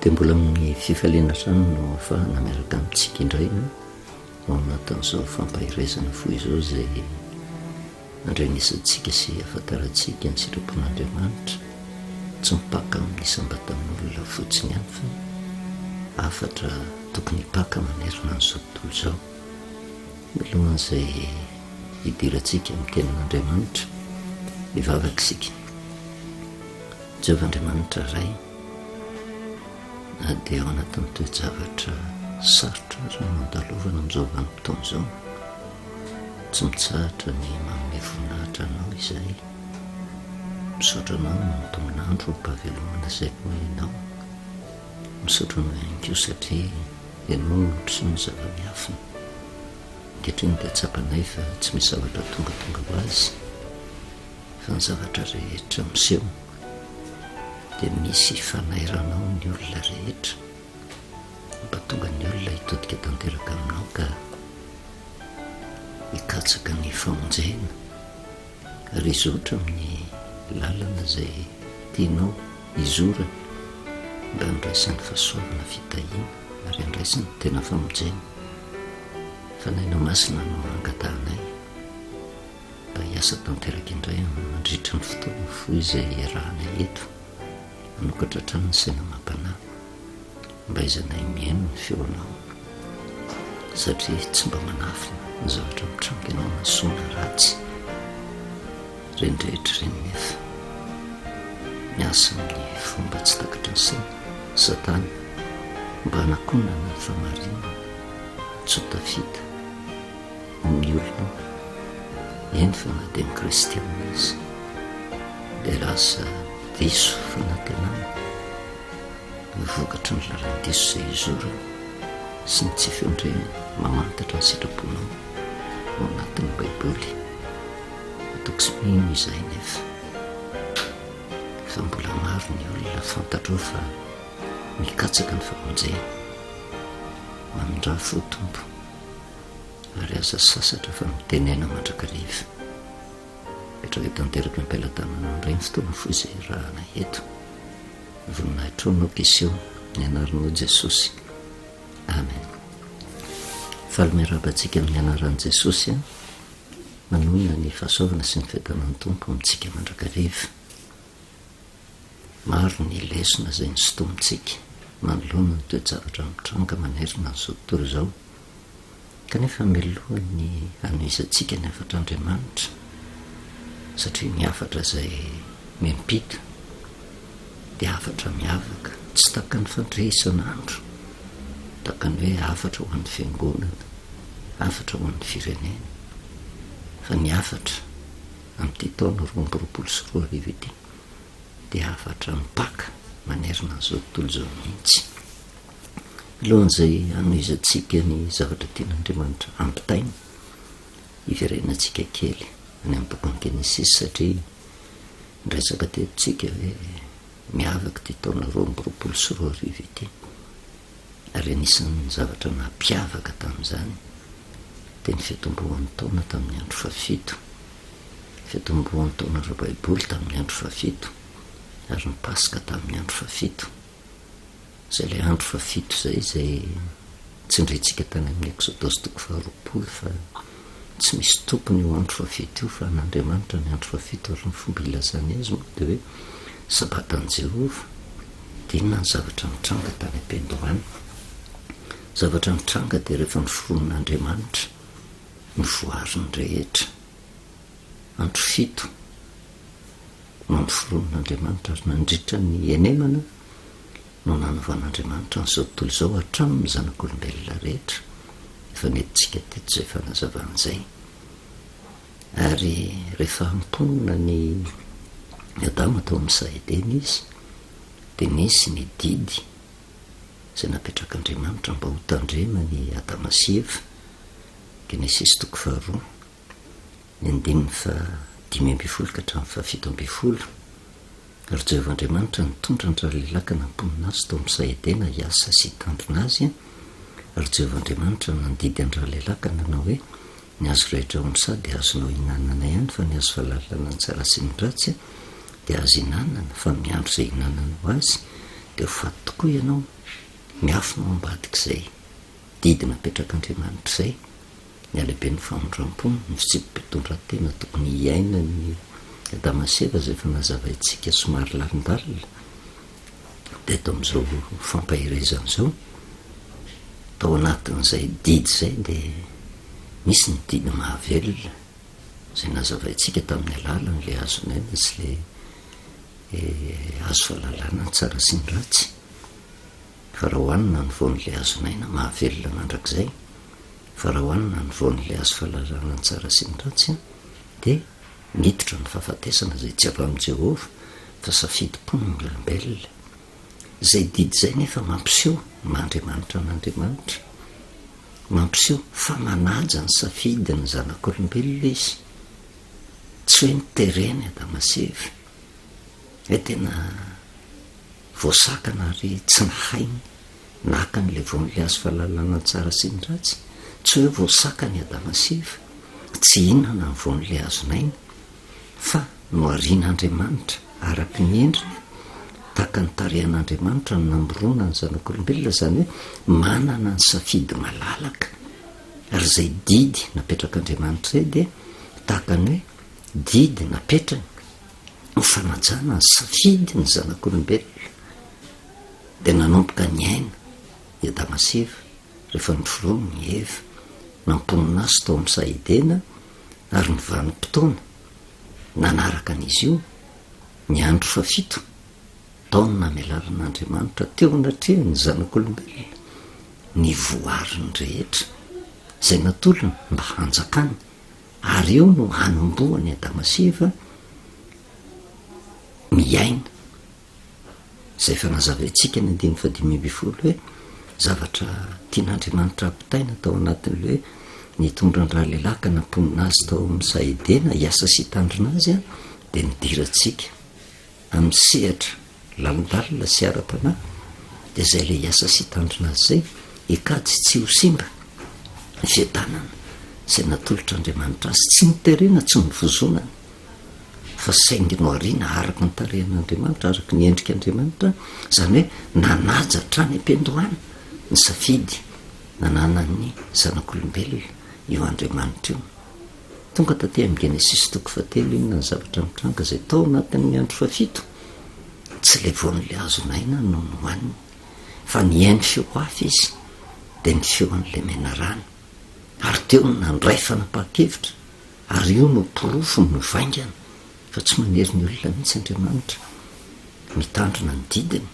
Dia mbola amin'ny fifaliana hatrany no ahafahana miaraka amintsika indray ao anatin'izao fampaherezana fohy izao izay andrenesantsika sy ahafantarantsika ny sitrapon'Andriamanitra, tsy mipaka amin'ny isam-batan'olona fotsiny ihany fa hafatra tokony hipaka manerana an'izao tontolo izao. Mialohan'izay hidirantsika amin'ny tenin'Andriamanitra, hivavaka isika. Jehovah Andriamanitra Ray, na dia ao anatin'ny toe-javatra sarotra aza no andalovana amin'izao vanim-potoana izao, tsy mitsahatra ny manome voninahitra Anao izahay. Misaotra Anao noho ny tombon'andro am-pahavelomana izay nomenao. Misaotra Anao ihany koa satria Ianao no mampiseho ny zava-miafina. Ankehitriny dia tsapanay fa tsy misy zavatra tongatonga ho azy, fa ny zavatra rehetra miseho dia misy fanairanao ny olona rehetra mba tonga ny olona hitodika tanteraka aminao ka hikatsaka ny famonjena ary hizotra amin'ny lalana izay tianao hizorana mba handraisany fahasoavana fitahiana ary handraisany tena famonjena. Fanahinao Masina no angatahanay mba hiasa tanteraka indray mandritra ny fotoana fohy izay iarahanay eto, hanokatra hatrany ny saina amam-panahy mba ahaizanay mihaino ny feonao satria tsy mba manafina ny zavatra mitranga ianao na soa na ratsy. Ireny rehetra ireny nefa miasa amin'ny fomba tsy takatry ny saina, Satana mba hanakonana ny fahamarinana tsy ho tafita amin'ny olona, eny fa na dia ny kristiana aza dia lasa diso fanantenana vokatry ny lalan-diso izay izorany sy ny tsy fiondrehany mamantatra ny sitraponao ao anatin'ny Baiboly. Matoky sy mino izahay nefa fa mbola maro ny olona fantatrao fa mikatsaka ny famonjena. Mamindrà fo Tompo ary aza sasatra fa mitenena mandrakariva. Petraka tanteraka am-pelatanana indray ny fotoana fohy izay iarahana eto. Ny voninahitrao no apiseho, ny anaranao Jesosy. Amen. Faly miarahaba antsika amin'ny anaran'i Jesosy an. Manonona ny fahasoavana sy ny fiadanan'ny Tompo amintsika mandrakariva. Maro ny lesona izay nosintomintsika manoloana ny toe-javatra mitranga manerana an'izao tontolo izao. Kanefa mialoha ny hanohizantsika ny hafatr'Andriamanitra, satria ny hafatra izay miampita dia hafatra miavaka, tsy tahaka ny fandre isan'andro, tahaka ny hoe hafatra ho an'ny fiangonana, hafatra ho an'ny firenena, fa ny hafatra amin'ity taona 2022 ity dia hafatra mipaka manerana an'izao tontolo izao mihitsy. Alohan'izay hanohizantsika ny zavatra tian'Andriamanitra hampitaina, hiverenantsika kely any amin'ny bokin'ny Genesisy satria niresaka teto tsika hoe miavaka ity taona 2022 ity. Ary anisan'ny zavatra nampiavaka tamin'izany dia ny fiatombohan'ny taona tamin'ny andro fahafito. Fiatombohan'ny taona ara-baiboly tamin'ny andro fahafito ary ny Paska tamin'ny andro fahafito. Izay ilay andro fahafito izay, izay tsindrintsika tany amin'ny Eksodosy toko faharoapolo fa tsy misy tompony io andro fahafito io fa an'Andriamanitra ny andro fahafito ary ny fomba ilazany azy moa dia hoe Sabatan'i Jehovah. Dia inona ny zavatra nitranga tany am-piandohana? Zavatra nitranga dia rehefa noforonin'Andriamanitra ny voariny rehetra. Andro fito no noforonin'Andriamanitra ary nandritra ny henemana no nanovan'Andriamanitra an'izao tontolo izao hatramin'ny zanak'olombelona rehetra. Efa nentintsika teto izay fanazavana izay. Ary rehefa mponina ny Adama tao amin'ny saha Edena izy, dia nisy ny didy izay napetrak'Andriamanitra mba hotandreman'i Adama sy Eva, Genesisy toko faharoa, ny andininy faha-15 ka hatramin'ny faha-17, Ary Jehovah Andriamanitra nitondra an-dralehilahy ka namponina azy tao amin'ny saha Edena hiasa sy hitandrina azy, ary Jehovah Andriamanitra nandidy an-dralehilahy ka nanao hoe, Ny hazo rehetra ao amin'ny saha dia azonao ihinanana ihany, fa ny hazo fahalalana ny tsara sy ny ratsy dia azo ihinanana, fa amin'ny andro izay ihinananao azy, Dia ho faty tokoa ianao, miafina ao ambadik'izay didy napetrak'Andriamanitra izay, ny halehiben'ny famindram-pony, ny fitsipi-pitondran-tena tokony hiainan'i Adama sy Eva izay efa nazavaintsika somary lalindalina teto amin'izao fampaherezana izao. Tao anatin'izay didy izay dia misy ny didy mahavelona izay nazavaintsika tamin'ny alalan'ilay hazon'aina sy ilay Azo fahalalana ny tsara sy ny ratsy, fa raha hohanina ny voan'ilay hazon'aina, mahavelona mandrakizay, fa raha hohanina ny voan'ilay hazo fahalalana ny tsara sy ny ratsy, dia miditra ny fahafatesana izay tsy avy amin'i Jehovah, fa safidim-pon'olombelona. Izay didy izay nefa mampiseho ny maha Andriamanitra an'Andriamanitra, mampiseho fa manaja ny safidin'ny zanak'olombelona Izy. Tsy hoe noterena i Adama sy Eva, hoe tena voasakana ary tsy nahay naka an'ilay voan'ilay hazo fahalalana ny tsara sy ny ratsy. Tsy hoe voasakana i Adama sy Eva tsy hihinana ny voan'ilay hazon'aina, fa noharian'Andriamanitra araka ny endriny, tahaka ny tarehin'Andriamanitra no namorona ny zanak'olombelona, izany hoe manana ny safidy malalaka. Ary izay didy napetrak'Andriamanitra izay dia tahaka ny hoe didy napetrany ho fanajana ny safidy ny zanak'olombelona. Dia nanomboka niaina i Adama sy Eva rehefa noforoniny i Eva, namponina azy tao amin'ny saha Edena ary ny vanim-potoana nanaraka an'izy io, ny andro fahafito, Tao no namelaran'Andriamanitra teo anatrehany ny zanak'olombelona, ny voariny rehetra, izay natolony mba hanjakany, ary eo no hanombohan'i Adama sy Eva miaina, izay efa nazavaintsika ny andininy fahadimy ambin'ny folo hoe zavatra tian'Andriamanitra hampitaina tao anatin'ilay hoe nitondra an-dralehilahy ka namponina azy tao amin'ny saha Edena hiasa sy hitandrina azy dia nidirantsika amin'ny sehatra lalindalina sy ara-panahy, dia izay ilay hiasa sy hitandrina azy izay, hikajy tsy ho simba ny fiadanana izay natolotr'Andriamanitra azy, tsy noterena, tsy novozonana, fa saingy nohariana araka ny tarehin'Andriamanitra, araka ny endrik'Andriamanitra, izany hoe nanaja hatrany am-piandohana ny safidy nananan'ny zanak'olombelona io Andriamanitra io. Tonga taty amin'ny Genesisy toko fahatelo inona ny zavatra mitranga izay tao anatin'ny andro fahafito? Tsy ilay voan'ilay hazon'aina no nohaniny, fa nihaino feo hafa izy, dia ny feon'ilay menarana. Ary teo no nandray fanapahan-kevitra, ary io no porofo mivaingana fa tsy manery ny olona mihitsy Andriamanitra mitandrina ny didiny.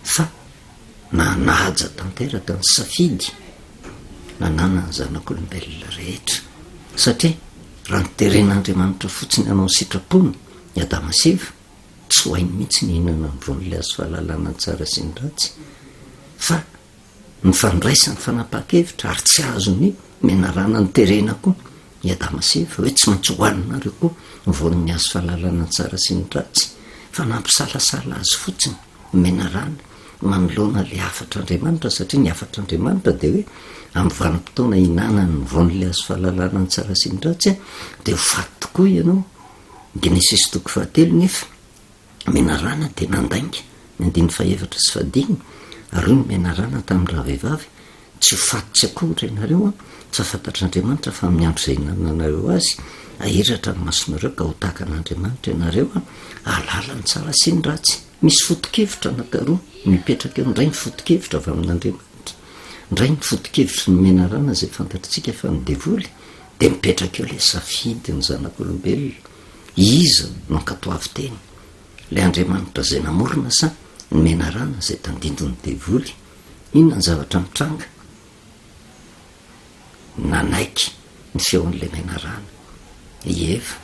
Fa nanaja tanteraka ny safidy nananan'ny zanak'olombelona rehetra, satria raha noteren'Andriamanitra fotsiny hanao ny sitrapony i Adama sy Eva, tsy ho hainy mihitsy ny hihinana ny voan'ilay hazo fahalalana ny tsara sy ny ratsy, fa ny fandraisany fanapahan-kevitra ary tsy azony menarana noterena koa i Adama sy Eva hoe tsy maintsy hohaninareo koa ny voan'ny hazo fahalalana ny tsara sy ny ratsy fa nampisalasala azy fotsiny ny menarana manoloana ilay hafatr'Andriamanitra satria ny hafatr'Andriamanitra dia hoe amin'ny vanim-potoana hihinanany ny voan'ilay hazo fahalalana ny tsara sy ny ratsy dia ho faty tokoa ianao. Genesisy toko fahatelo nefa Menarana dia nandainga, ny andininy fahefatra sy fahadimy, ary hoy ny menarana tamin'ny ravehivavy, Tsy ho faty tsy akory ianareo an, fa fantatr'Andriamanitra fa amin'ny andro izay hihinananareo azy, hahiratra ny masonareo ka ho tahaka an'Andriamanitra ianareo an, hahalala ny tsara sy ny ratsy. Misy foto-kevitra anankiroa mipetraka eo, indray ny foto-kevitra avy amin'Andriamanitra, indray ny foto-kevitry ny menarana izay fantatritsika fa ny devoly, dia mipetraka eo ilay safidy ny zanak'olombelona. Iza no ankatoavin-teny? Ilay Andriamanitra izay namorona sa ny menarana izay tandindon'ny devoly? Inona ny zavatra mitranga? Nanaiky ny feon'ilay menarana i Eva,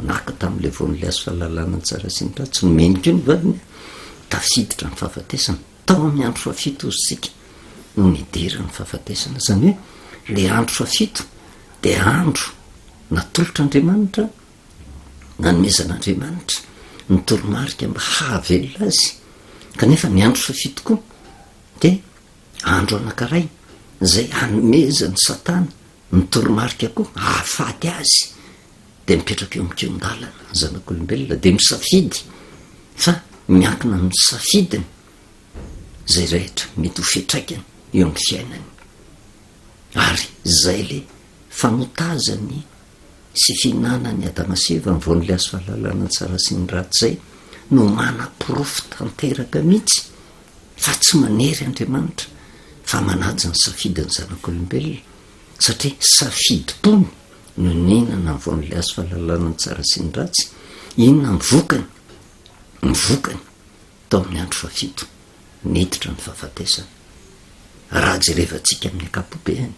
naka tamin'ilay voan'ilay hazo fahalalana ny tsara sy ny ratsy, nomeny koa ny vadiny, tafiditra ny fahafatesana. Tao amin'ny andro fahafito hozy isika no nidiran'ny fahafatesana. Izany hoe ilay andro fahafito dia andro natolotr'Andriamanitra, nanomezan'Andriamanitra ny toromarika mba hahavelona azy, kanefa ny andro fahafito koa dia andro anankiray izay hanomezan'i Satana ny toromarika koa hahafaty azy, dia mipetraka eo amin'ny kihon-dalana ny zanak'olombelona, dia misafidy. Fa miankina amin'ny safidiny izay rehetra mety ho fiantraikany eo amin'ny fiainany. Ary izay le fanotazany sy fihinanan'i Adama sy Eva ny voan'ilay hazo fahalalana ny tsara sy ny ratsy izay no manaporofo tanteraka mihitsy fa tsy manery Andriamanitra fa manaja ny safidin'ny zanak'olombelona satria safidim-pony no nihinana ny voan'ilay hazo fahalalana ny tsara sy ny ratsy. Inona ny vokany? Ny vokany tao amin'ny andro fahafito niditra ny fahafatesana. Raha jerevantsika amin'ny ankapobeany,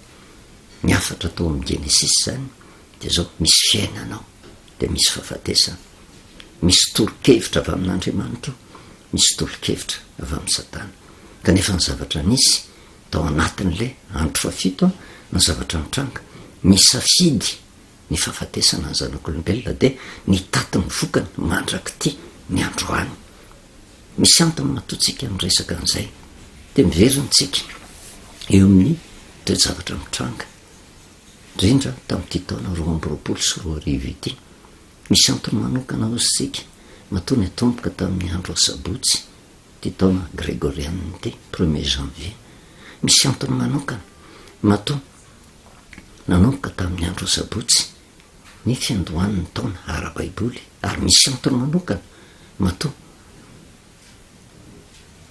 ny hafatra tao amin'ny Genesisy izany dia izao, misy fiainana ao, dia misy fahafatesana. Misy tolo-kevitra avy amin'Andriamanitra ao, misy tolo-kevitra avy amin'i Satana. Kanefa ny zavatra nisy tao anatin'ilay andro fahafito, ny zavatra nitranga, nisafidy ny fahafatesana ny zanak'olombelona dia nitaty ny vokany mandrak'ity ny androany. Misy antony matoa tsika miresaka an'izay dia miverina tsika eo amin'ny toe-javatra mitranga indrindra tamin'ity taona 2022 ity. Misy antony manokana hozy tsika matoa niatomboka tamin'ny andro asabotsy ity taona gregorianina ity, premier janvier. Misy antony manokana matoa nanomboka tamin'ny andro asabotsy ny fiandohan'ny taona ara-baiboly ary misy antony manokana matoa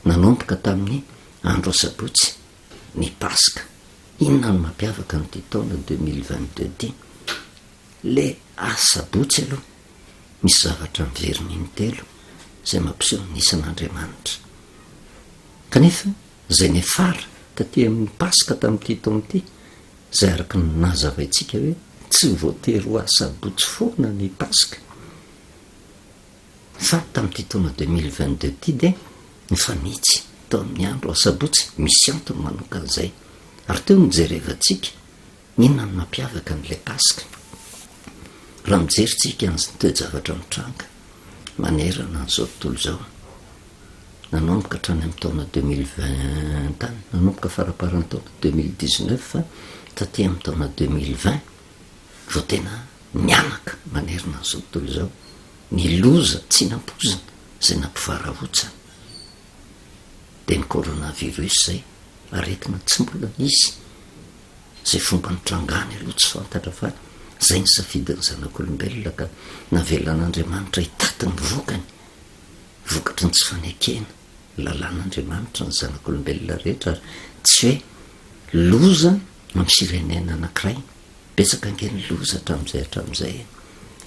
nanomboka tamin'ny andro asabotsy ny Paska. Inona no mampiavaka an'ity taona 2022 ity? Le asabotsy aloha misy zavatra miverina intelo izay mampiseho ny isan'Andriamanitra. Kanefa izay niafara taty amin'ny Paska tamin'ity taona ity, izay araka ny nazavaintsika hoe tsy voatery ho asabotsy foana ny Paska, fa tamin'ity taona 2022 ity dia nifanitsy tao amin'ny andro asabotsy, misy antony manokana izay. Ary teo no jerevantsika inona no mampiavaka an'ilay Paska. Raha mijery tsika ny toe-javatra mitranga manerana an'izao tontolo izao, nanomboka hatrany amin'ny taona 2020 tany, nanomboka faramparan'ny taona 2019 taty amin'ny taona 2020, vao tena nianaka manerana an'izao tontolo izao ny loza tsy nampoizina izay nampivarahontsana, dia ny coronavirus izay, aretina tsy mbola nisy, izay fomba nitrangany aloha tsy fantatra fa izay ny safidin'ny zanak'olombelona ka navelan'Andriamanitra hitaty ny vokany, vokatry ny tsy fanekena lalàn'Andriamanitra ny zanak'olombelona rehetra ary tsy hoe loza amin'ny firenena anankiray. Betsaka ange ny loza hatramin'izay hatramin'izay e!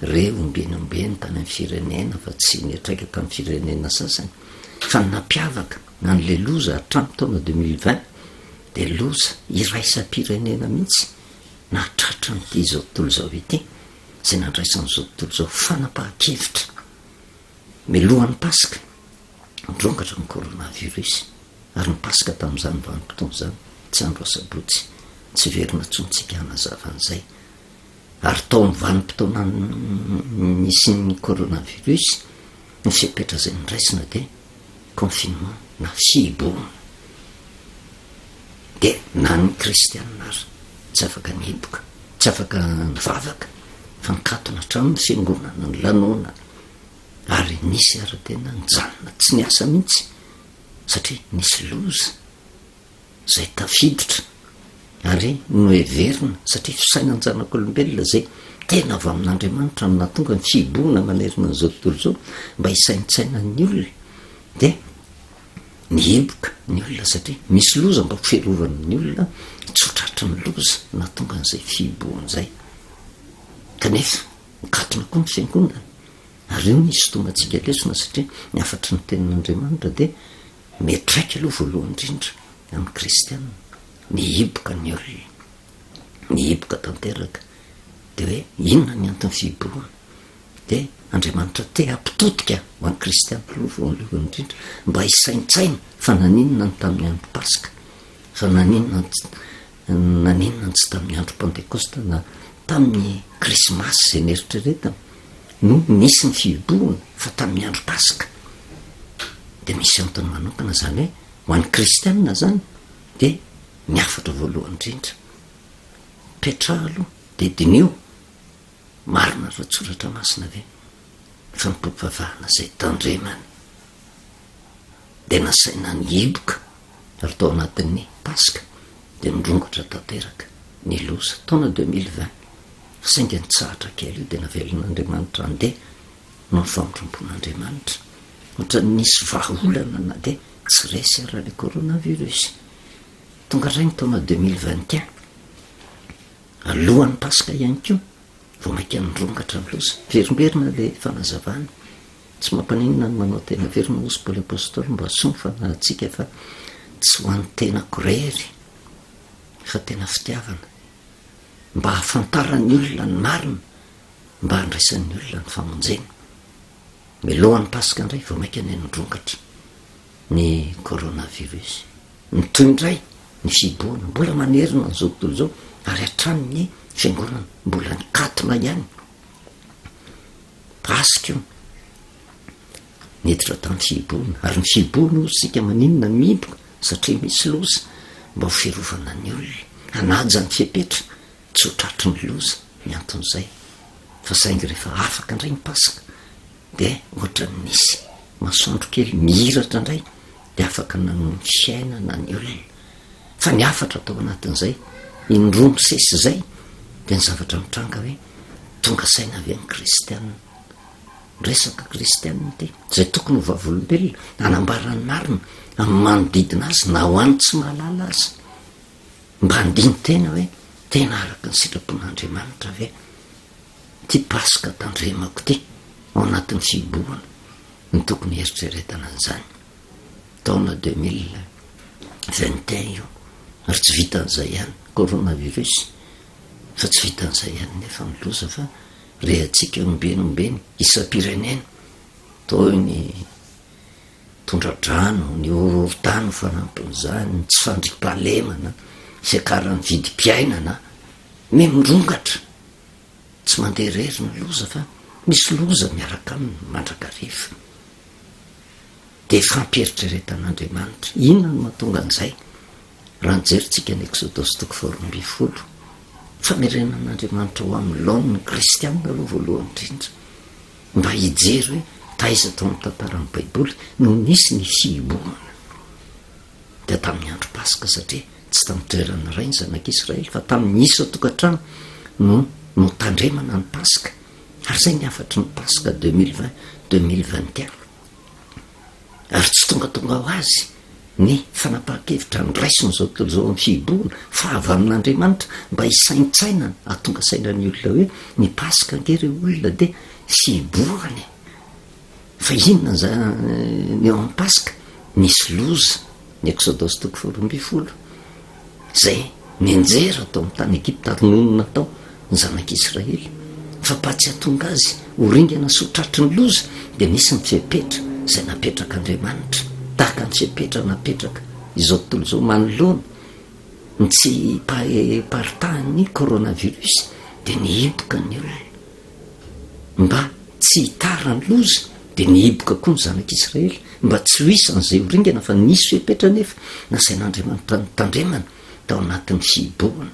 Re ombieny ombieny tany amin'ny firenena fa tsy niatraika tamin'ny firenena sasany. Fa ny nampiavaka an'ilay loza hatramin'ny taona 2020 dia loza iraisam-pirenena mihitsy nahatratra an'ity izao tontolo izao ity, izay nandraisan'izao tontolo izao fanapahan-kevitra milohan'ny Paska. Nirongatra ny coronavirus ary ny Paska tamin'izany vanim-potoana izany tsy andro asabotsy. Tsy hiverina intsony tsika hanazava an'izay. Ary tao amin'ny vanim-potoana nisian'ny coronavirus, ny fepetra izay noraisina dia confinement na fihibohana. Dia na ny kristianina ary tsy afaka nihiboka, tsy afaka nivavaka fa nikatona hatramin'ny ny fiangonana, ny lanonana. Ary nisy ary tena nijanona tsy niasa mihitsy satria nisy loza izay tafiditra ary noheverina satria fisainan-janak'olombelona izay tena avy amin'Andriamanitra no nahatonga ny fihibohana manerana an'izao tontolo izao mba hisaintsainan'ny olona dia nihiboka ny olona satria misy loza mba ho fiarovana ny olona tsy ho tratry ny loza nahatonga an'izay fihibohana izay kanefa Mikatona koa ny fiangonana. Ary io no isintomantsika lesona satria ny hafatry ny tenin'Andriamanitra dia miantraika aloha voalohany indrindra amin'ny kristiana. Mihiboka ny olona. Mihiboka tanteraka. Dia hoe inona ny anton'ny fihibohana? Dia Andriamanitra te hampitodika ho an'ny kristiana aloha voalohany indrindra mba hisaintsaina fa naninona ny tamin'ny andro Paska, fa naninona Naninona no tsy tamin'ny andro Pantekosta na tamin'ny Krismasy izay neritreretina no nisy ny fihibohana fa tamin'ny andro Paska? Dia misy antony manokana izany hoe ho an'ny kristianina izany dia ny hafatra voalohany indrindra, petraha aloha dia diniho marina ara-tsoratra masina ve ny fanompoam-pivavahana izay tandremana. Dia nasaina nihiboka ary tao anatin'ny Paska dia nirongatra tanteraka ny loza. Taona 2020. Fa saingy nitsahatra kely io dia navelan'Andriamanitra handeha noho ny famindrampon'Andriamanitra. Ohatran'ny nisy vahaolana na dia tsy resy ara ilay coronavirus. Tonga indray ny taona 2021. Alohan'ny Paska ihany koa, vao mainka nirongatra ny loza. Miverimberina ilay fanazavana. Tsy mampaninona ny manao tena velona hozy Paoly Apostoly mba soa ny fanahintsika fa tsy ho an'ny tenako irery fa tena fitiavana mba hahafantaran'ny olona ny marina mba handraisan'ny olona ny famonjena. Milohan'ny Paska indray vao mainka ny nirongatra ny coronavirus. Mitohy indray ny fihibohana, mbola manerina an'izao tontolo izao ary hatrany ny fiangonana mbola nikatona ihany. Paska io. Niditra tamin'ny fihibohana, ary ny fihibohana hozy isika maninona no mihiboka? Satria misy loza, mba ho fiarovana ny olona, hanaja ny fepetra, tsy ho tratry ny loza ny anton'izay. Fa saingy rehefa afaka indray ny Paska dia ohatran'ny nisy masoandro kely mihiratra indray dia afaka nanohy ny fiainana ny olona. Fa ny hafatra tao anatin'izay indroa misesy izay dia ny zavatra mitranga hoe tonga saina avy any kristiana. Resaka kristiana ity, izay tokony ho vavolombelona hanambara ny marina amin'ny manodidina azy na ho an'ny tsy mahalala azy. Mba handini-tena hoe tena araka ny sitrapon'Andriamanitra ve ity Paska tandremako ity ao anatin'ny fihibohana no tokony hieritreretana an'izany. Taona 2021 io ary tsy vitan'izay ihany, coronavirus, fa tsy vitan'izay ihany nefa ny loza fa rehantsika ombieny ombieny isam-pirenena toy ny tondra-drano, ny horohorontany ho fanampin'izany, ny tsy fandriampahalemana, fiakaran'ny vidim-piainana, miha mirongatra. Tsy mandeha irery ny loza fa misy loza miaraka aminy mandrakariva. Dia fampieritreretan'Andriamanitra. Inona no mahatonga an'izay? Raha nijery tsika ny Eksodosy toko faharoa ambin'ny folo, famerenan'Andriamanitra ho amin'ny laoniny ny kristianina aloha voalohany indrindra, mba hijery hoe taiza tao amin'ny tantaran'ny Baiboly no nisy ny fihibohana. Dia tamin'ny andro Paska, satria tsy tamin'ny toerana iray ny zanak'Israely fa tamin'ny isan-tokantrano no notandremana ny Paska. Ary izay ny hafatry ny Paska 2020, 2021. Ary tsy tongatonga ho azy ny fanapahan-kevitra noraisin'izao tontolo izao amin'ny fihibohana fa avy amin'Andriamanitra mba hisaintsainana, hahatonga saina ny olona hoe ny Paska ange re olona dia fihibohana e! Fa inona izany ny eo amin'ny Paska? Nisy loza, ny Eksodosy toko faharoa ambin'ny folo, izay nianjera tao amin'ny tany Egypta ary nonina tao ny zanak'Israely. Fa mba tsy hahatonga azy ho ringana sy ho tratry ny loza, dia nisy ny fepetra izay napetrak'Andriamanitra, tahaka ny fepetra napetraka izao tontolo izao manoloana ny tsy hiparitahan'ny coronavirus, dia nihiboka ny olona. Mba tsy hitara ny loza, dia nihiboka koa ny zanak'Israely, mba tsy ho isan'izay ho ringana, fa nisy fepetra anefa nasain'Andriamanitra notandremana tao anatin'ny fihibohana.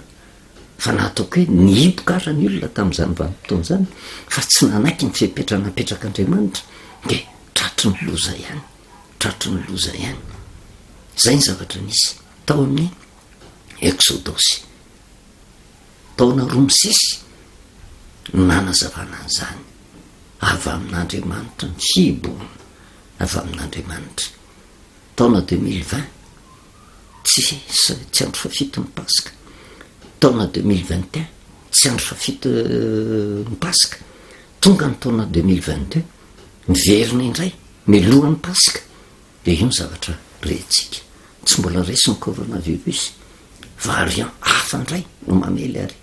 Fa na ataoko hoe nihiboka ara ny olona tamin'izany vanim-potoana izany, fa tsy nanaiky ny fepetra napetrak'Andriamanitra, dia tratry ny loza ihany, tratry ny loza ihany. Izay ny zavatra nisy tao amin'ny Eksodosy. Taona roa misesy no nanazavana an'izany, avy amin'Andriamanitra ny fihibohana, avy amin'Andriamanitra. Taona 2020, tsy tsy andro fahafito ny Paska. Taona 2021, tsy andro fahafito ny Paska. Tonga ny taona 2022, miverina indray, milohan'ny Paska. Dia io ny zavatra rentsika. Tsy mbola resy ny coronavirus. Variant hafa indray no mamely ary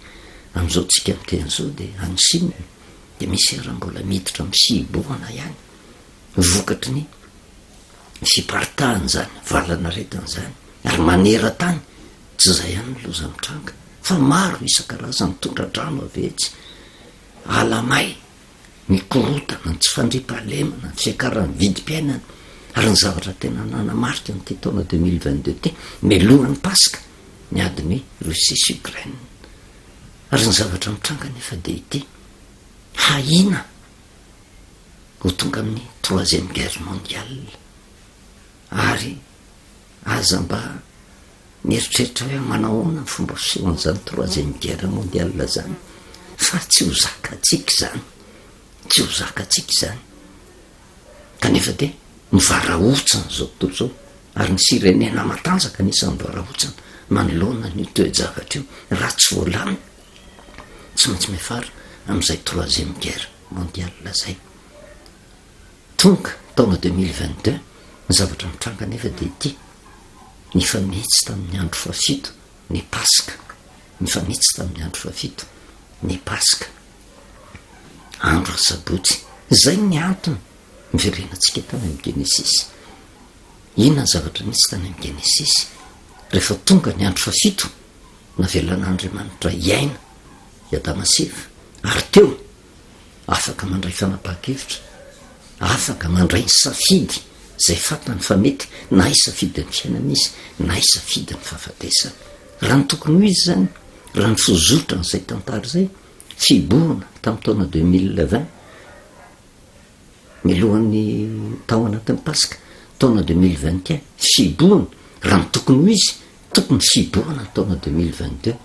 amin'izao tsika miteny izao dia any Chine dia misy ary mbola miditra amin'ny fihibohana ihany vokatry ny fiparitahan'izany valanaretina izany ary maneran-tany tsy izay ihany ny loza mitranga fa maro isan-karazany tondra-drano avy etsy ala may ny korontana, ny tsy fandriampahalemana, ny fiakaran'ny vidim-piainana ary ny zavatra tena nanamarika an'ity taona 2022 ity, mialohan'ny Paska, ny adin'i Russie sy Ukraine. Ary ny zavatra mitranga anefa dia ity, hahiana ho tonga amin'ny troisième guerre mondiale. Ary aza mba mieritreritra hoe manahoana ny fomba fisehon'izany troisième guerre mondiale izany fa tsy ho zakantsika izany, tsy ho zakantsika izany. Kanefa dia mivarahontsana izao tontolo izao ary ny firenena matanjaka anisan'ny mivarahontsana manoloana an'io toe-javatra io raha tsy voalamina tsy maintsy miafara amin'izay troisième guerre mondiale izay. Tonga taona 2022, ny zavatra mitranga anefa dia ity, nifanitsy tamin'ny andro fahafito ny Paska, nifanitsy tamin'ny andro fahafito ny Paska, andro asabotsy. Izay ny antony niverenantsika tany amin'ny Genesisy. Inona ny zavatra nisy tany amin'ny Genesisy? Rehefa tonga ny andro fahafito, navelan'Andriamanitra hiaina i Adama sy Eva, ary teo afaka mandray fanapahan-kevitra, afaka mandray ny safidy izay fantany fa mety, na hisafidy ny fiainana izy, na hisafidy ny fahafatesana. Raha ny tokony ho izy izany, raha ny fizotran'izay tantara izay, fihibohana tamin'ny taona 2020, milohan'ny tao anatin'ny Paska, taona 2021, fihibohana, raha ny tokony ho izy, tokony fihibohana ny taona 2022.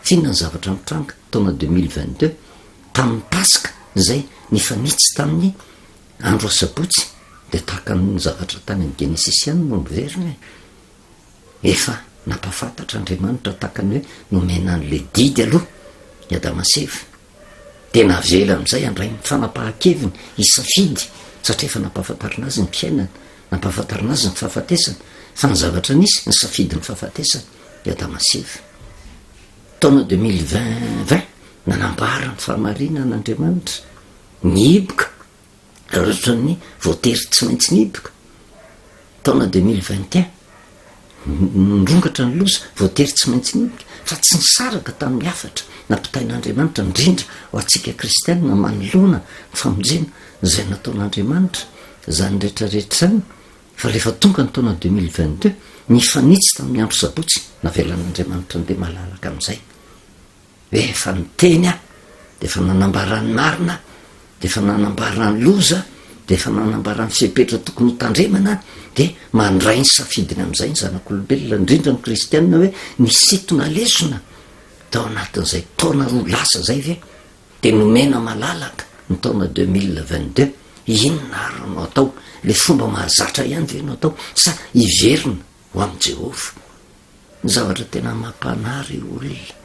F'inona ny zavatra nitranga taona 2022? Tamin'ny Paska izay nifanitsy tamin'ny andro asabotsy dia tahaka ny zavatra tany amin'ny Genesisy ihany no miverina e. Efa nampahafantatra Andriamanitra tahaka ny hoe nomena an'ilay didy aloha i Adama sy Eva. Dia navela amin'izay handray ny fanapahan-keviny hisafidy satria efa nampahafantarina azy ny fiainana, nampahafantarina azy ny fahafatesana. Fa ny zavatra nisy, nisafidy ny fahafatesana i Adama sy Eva. Taona 2020, nanambara ny fahamarinana Andriamanitra, nihiboka, raha ohatran'ny voatery tsy maintsy nihiboka. Taona 2021, nirongatra ny loza, voatery tsy maintsy nihiboka, fa tsy nisaraka tamin'ny hafatra nampitain'Andriamanitra, indrindra ho antsika kristianina manoloana ny famonjena izay nataon'Andriamanitra, izany rehetra rehetra izany. Fa rehefa tonga ny taona 2022, nifanitsy tamin'ny andro sabotsy, navelan'Andriamanitra handeha malalaka amin'izay. Hoe efa niteny aho, dia efa nanambara ny marina aho, dia efa nanambara ny loza, dia efa nanambara ny fepetra tokony ho tandremana aho, dia mandray ny safidiny amin'izay ny zanak'olombelona, indrindra ny kristianina hoe nisintona lesona tao anatin'izay taona roa lasa izay ve? Dia nomena malalaka ny taona 2022, inona ary no atao? Ilay fomba mahazatra ihany ve no atao sa hiverina ho amin'i Jehovah? Ny zavatra tena mampanahy ry olona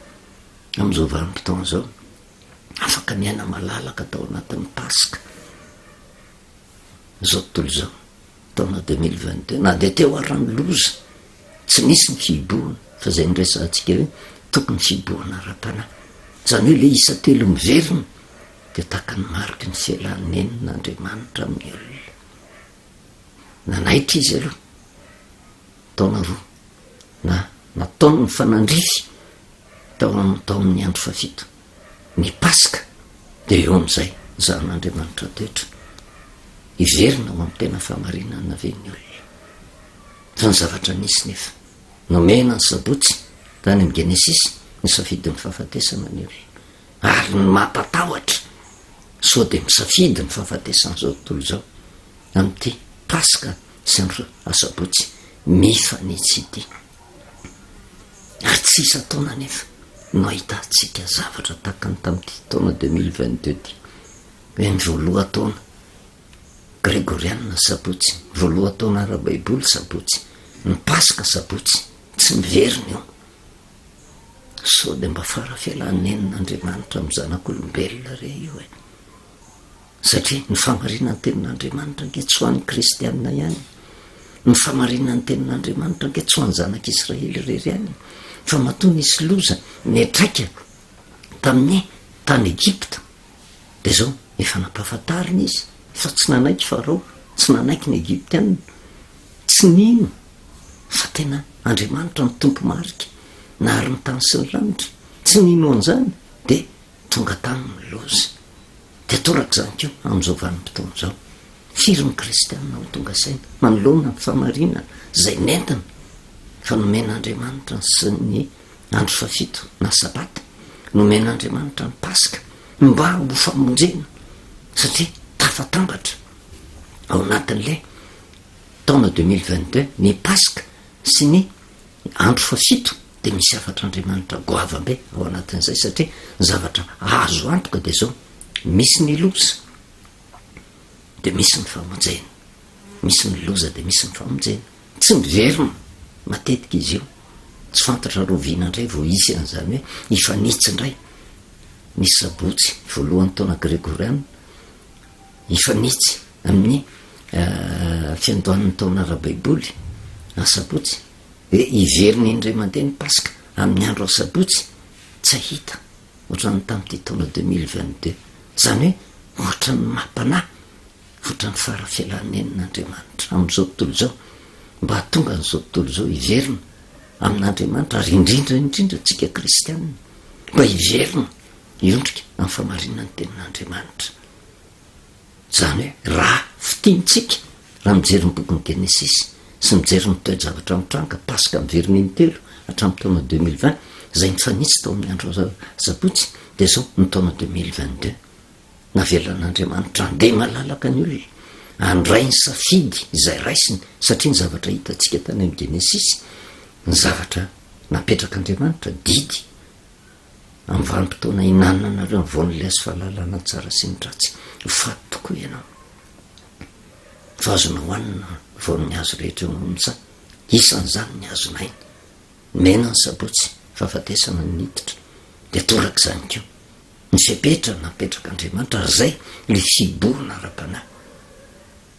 amin'izao vanim-potoana izao, afaka miaina malalaka tao anatin'ny Paska izao tontolo izao, taona 2022, na dia teo ara ny loza, tsy nisy ny fihibohana, fa izay niresahantsika hoe tokony fihibohana ara-panahy. Izany hoe ilay isa telo miverina dia tahaka ny mariky ny fialan'nenin'Andriamanitra amin'ny olona. Nanaitra izy aloha, taona roa, na nataony ny fanandrify tao amin'ny tao amin'ny andro fahafito. Ny Paska dia eo amin'izay zahan'Andriamanitra toetra. Hiverina ho amin'ny tena fahamarinana ve ny olona? Fa ny zavatra nisy nefa, nomena ny sabotsy tany amin'ny Genesisy, nisafidy ny fahafatesana ny olona. Ary ny mampatahotra, sao dia misafidy ny fahafatesan'izao tontolo izao amin'ity Paska sy andro asabotsy mifanitsy ity. Ary tsy isan-taona anefa no ahitantsika zavatra tahaka ny tamin'ity taona 2022 ity. Hoe ny voalohan-taona gregorianina sabotsy, ny voalohan-taona ara-baiboly sabotsy, ny Paska sabotsy, tsy miverina io. Sao dia mba fara fialan'nenin'Andriamanitra amin'ny zanak'olombelona re io e? Satria ny fahamarinan'ny tenin'Andriamanitra ange tsy ho an'ny kristianina ihany. Ny fahamarinan'ny tenin'Andriamanitra ange tsy ho an'ny zanak'Israely irery ihany. Fa matoa nisy loza niantraika tamin'ny tany Egypta, dia izao, efa nampahafantarina izy fa tsy nanaiky Farao, tsy nanaiky ny Egyptianina, tsy nino fa tena Andriamanitra no Tompo marika nahary ny tany sy ny lanitra, tsy nino an'izany, dia tonga taminy ny loza. Dia torak'izany koa amin'izao vanim-potoana izao. Firy ny kristiana ho tonga saina manoloana ny fahamarinana izay nentina fa nomen'Andriamanitra ny sy ny andro fahafito na sabata, nomen'Andriamanitra ny Paska mba ho famonjena satria tafatambatra ao anatin'ilay. taona 2022, ny Paska sy ny andro fahafito dia misy hafatr'Andriamanitra goavam-be ao anatin'izay satria ny zavatra azo antoka dia izao, misy ny loza dia misy ny famonjena, misy ny loza dia misy ny famonjena, tsy miverina matetika izy io, tsy fantatra rahoviana indray vao hisy an'izany hoe hifanitsy indray ny sabotsy voalohan'ny taona gregoriana, hifanitsy amin'ny fiandohan'ny taona ara-baiboly, asabotsy, hoe hiverina indray mandeha ny Paska amin'ny andro asabotsy, tsy hahita ohatran'ny tamin'ity taona 2022. Izany hoe ohatran'ny mampanahy, ohatran'ny fara fialan'nenin'Andriamanitra amin'izao tontolo izao, mba hahatonga an'izao tontolo izao hiverina amin'Andriamanitra, ary indrindra indrindra antsika kristianina, mba hiverina hiondrika amin'ny famarinan'ny tenin'Andriamanitra. Izany hoe raha fintintsika, raha mijery ny bokin'ny Genesisy sy mijery ny toe-javatra mitranga, Paska miverina intelo hatramin'ny taona 2020, izay nifanitsy tao amin'ny andro asabotsy, dia izao ny taona 2022. Navelan'Andriamanitra handeha malalaka ny olona, handray ny safidy izay raisiny, satria ny zavatra hitantsika tany amin'ny Genesisy, ny zavatra napetrak'Andriamanitra, didy, Amin'ny vanim-potoana ihinananareo ny voan'ny hazo fahalalana ny tsara sy ny ratsy, ho faty tokoa ianao. Fa azonao hohanina ny voan'ny hazo rehetra eo amin'ny saha, isan'izany ny hazon'aina. Mena ny sabotsy, fahafatesana no niditra. Dia torak'izany koa, ny fepetra napetrak'Andriamanitra, ary izay ilay fihibohana ara-panahy.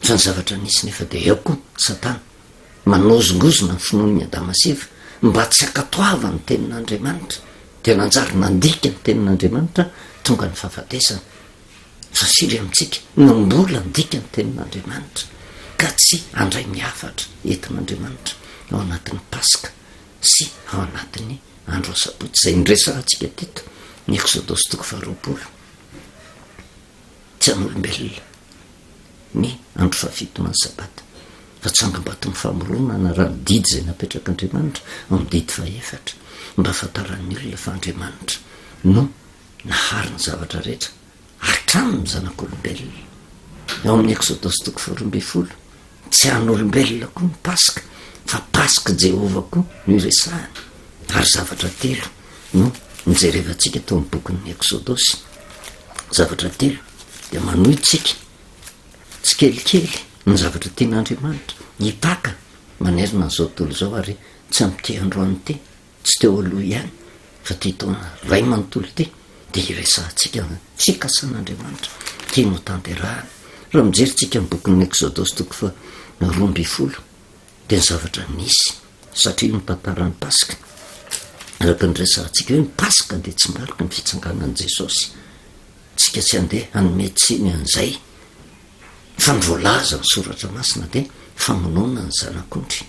Fa ny zavatra nisy nefa dia eo koa Satana manozongozona ny finoan'i Adama sy Eva mba tsy hankatoavany ny tenin'Andriamanitra, dia nanjary nandika ny tenin'Andriamanitra tonga ny fahafatesana. Fa firy amintsika no mbola handika ny tenin'Andriamanitra ka tsy handray ny hafatra entin'Andriamanitra ao anatin'ny Paska sy ao anatin'ny andro asabotsy izay niresahantsika teto ny Eksodosy toko faharoapolo. Tsy an'olombelona ny andro fahafitonan'ny Sabata, fa tsangambaton'ny famoronana raha ny didy izay napetrak'Andriamanitra ao amin'ny didy fahefatra, mba hahafantaran'ny olona fa Andriamanitra no nahary ny zavatra rehetra, hatramin'ny zanak'olombelona. Ao amin'ny Eksodosy toko faharoa ambin'ny folo, tsy an'olombelona koa ny Paska, fa Pask'i Jehovah koa no iresahany. Ary zavatra telo no nojerevantsika tao amin'ny bokin'ny Eksodosy. Zavatra telo dia manohy tsika tsikelikely ny zavatra tian'Andriamanitra hipaka manerana an'izao tontolo izao ary tsy amin'ity androany ity, tsy teo aloha ihany fa ity taona iray manontolo ity dia hiresahantsika ny fikasan'Andriamanitra tiany ho tanterahana. Raha mijery tsika ny bokin'ny Eksodosy toko faha-12 dia ny zavatra nisy satria io ny tantaran'ny Paska. Araka ny resahantsika hoe ny Paska dia tsy mariky ny fitsanganan'i Jesosy. Tsika tsy handeha hanome tsiny an'izay fa ny voalaza ny soratra masina dia famonoana ny zanak'ondry.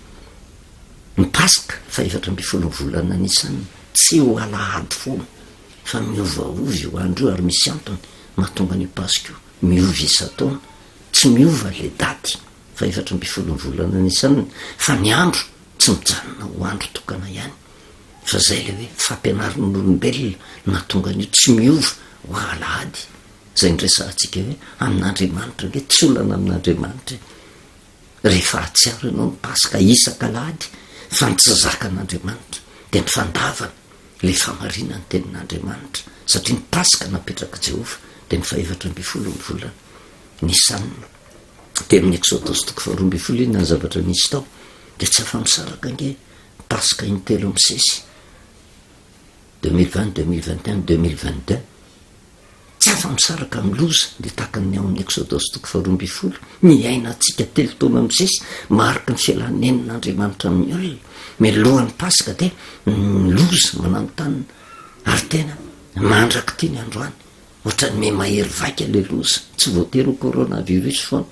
Ny Paska faha-14 ny volana Nisana tsy ho alahady foana fa miovaova io andro io ary misy antony mahatonga an'io Paska io miova isan-taona. Tsy miova ilay daty faha-14 ny volana Nisana fa ny andro tsy mijanona ho andro tokana ihany fa zay le hoe fampianarin'olombelona no nahatonga an'io tsy miova ho alahady zay niresahantsika hoe amin'Andriamanitra ange tsy olana amin'Andriamanitra e rehefa hahatsiaro ianao ny paska isak'alahady fa ny tsy zakan'Andriamanitra dia ny fandavana le famarinan'ny tenin'Andriamanitra satria ny paska napetrak'i Jehovah dia ny faha-14 ny volana Nisana Dia amin'ny Eksodosy toko faharoa ambin'ny folo inona ny zavatra nisy tao? Dia tsy afa-misaraka ange Paska intelo misesy, 2020, 2021, 2022. Tsy afa-misaraka amin'ny loza dia tahaka ny ao amin'ny Eksodosy toko faharoa ambin'ny folo, niainantsika telo taona misesy, mariky ny fialan'nenin'Andriamanitra amin'ny olona. Mialohan'ny Paska dia ny loza mananontanona ary tena mandrak'ity ny androany. Ohatran'ny miha mahery vaika le loza, tsy voatery ho coronavirus foana,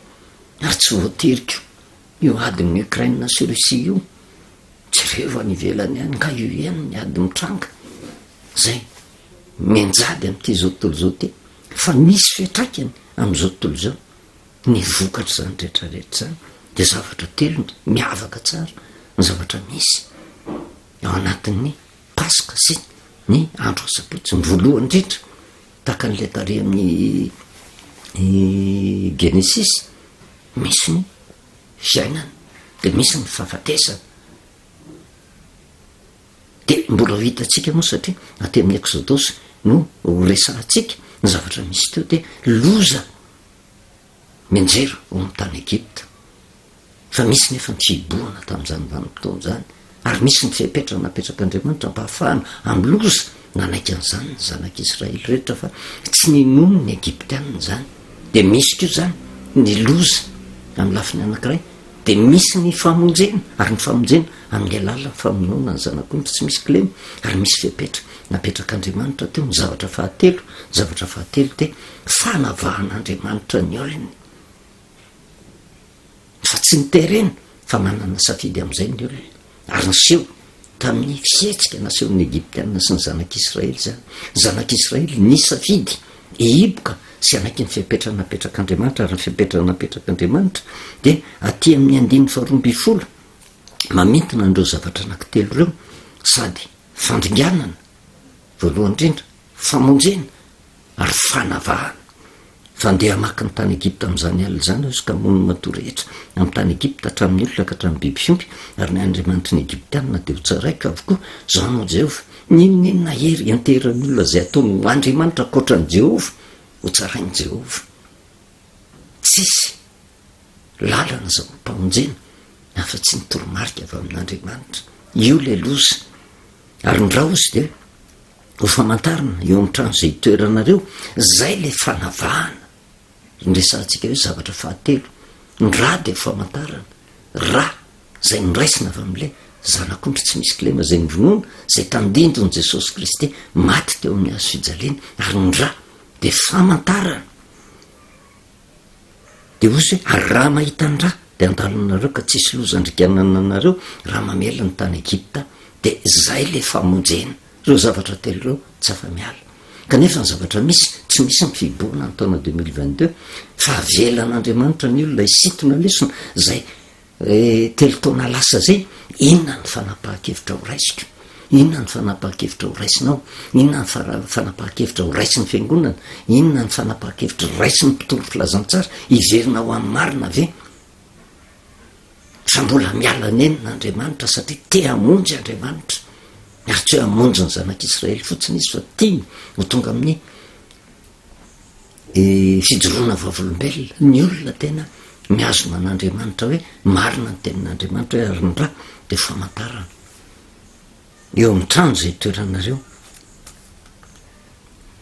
ary tsy voatery koa io adin'ny Ukraine sy Russie io, jereo any ivelany any, nga io ihany ny ady mitranga, zay mianjady amin'ity zao tontolo izao ity, fa misy fiantraikany amin'izao tontolo izao ny vokatr'izany rehetrarehetra izany, dia zavatra telo miavaka tsara ny zavatra misy ao anatin'ny Paska sy ny andro asabotsy, ny voalohany indrindra, tahaka an'ilay tary amin'ny Genesisy, misy ny fiainana. dia misy ny fahafatesana. Dia mbola ho hitantsika moa satria aty amin'ny Eksodosy no ho resahantsika ny zavatra misy teo dia loza mianjera ao amin'ny tany Egypta. Fa misy nefa ny fihibohana tamin'izany vanim-potoana izany ary misy ny fepetra napetrak'Andriamanitra mba hahafahana amin'ny loza. Nanaiky an'izany ny zanak'Israely rehetra fa tsy ninoany ny Egyptianina izany. Dia misy koa izany ny loza amin'ny lafiny anankiray. Dia misy ny famonjena, ary ny famonjena amin'ny alalan'ny famonoana ny Zanak'ondry tsy misy kilema, ary misy fepetra napetrak'Andriamanitra teo. Ny zavatra fahatelo, ny zavatra fahatelo dia fanavahan'Andriamanitra ny olony, fa tsy ny terena, fa manana safidy amin'izay ny olona. Ary niseho tamin'ny fihetsika nasehon'ny Egyptiana sy ny Zanak'Israely izany. Ny Zanak'Israely nisafidy hihiboka sy hanaiky ny fepetra napetrak'Andriamanitra, ary ny fepetra napetrak'Andriamanitra dia aty amin'ny andininy faharoa ambinifolo, mamintina an'ireo zavatra anankitelo ireo, sady fandringanana, voalohany indrindra, famonjena, ary fanavahana. Fa handeha hamaky ny tany Egypta amin'izany alina izany aho, ka hamono ny matoa rehetra amin'ny tany Egypta, hatramin'ny olona ka hatramin'ny biby fiompy, ary ny andriamanitry ny Egyptiana dia hotsaraiko avokoa. Izaho no Jehovah. N'inon'inona hery ianteheran'ny olona izay ataony ho andriamanitra ankoatra an'i Jehovah, hotsarain'i Jehovah. Tsisy lalana azahoam-pamonjena afa-tsy ny toromarika avy amin'Andriamanitra. Io ilay loza. Ary ny raozy dia Ho famantarana eo amin'ny trano izay itoeranareo, izay ilay fanavahana niresahantsika hoe zavatra fahatelo. Ny rà dia ho famantarana, rà izay noraisina avy amin'ilay Zanak'ondry tsy misy kilema izay novonoina, izay tandindon'i Jesosy Kristy maty teo amin'ny hazo fijaliana, ary ny rà dia famantarana. Dia hoy izy hoe, ary raha mahita ny rà dia handalo anareo ka tsy hisy loza handringanana anareo raha mamely ny tany Egypta. Dia izay ilay famonjena. Ireo zavatra telo ireo tsy afa-miala. Kanefa ny zavatra misy, tsy misy ny fihibohana ny taona 2022, fa avelan'Andriamanitra ny olona hisintona lesona izay telo taona lasa izay, inona ny fanapahan-kevitra ho raisiko? Inona ny fanapahan-kevitra ho raisinao? Inona ny fanapahan-kevitra ho raisin'ny fiangonana? Inona ny fanapahan-kevitra raisin'ny mpitory filazantsara? Hiverina ho amin'ny marina ve? Fa mbola miala nenina Andriamanitra satria te hamonjy Andriamanitra. Ary tsy hoe hamonjy ny zanak'Israely fotsiny izy fa tiany ho tonga amin'ny fijoroana vavolombelona. Ny olona tena mihazona an'Andriamanitra hoe marina ny tenin'Andriamanitra hoe ary ny ra dia famantarana. Eo amin'ny trano izay itoeranareo.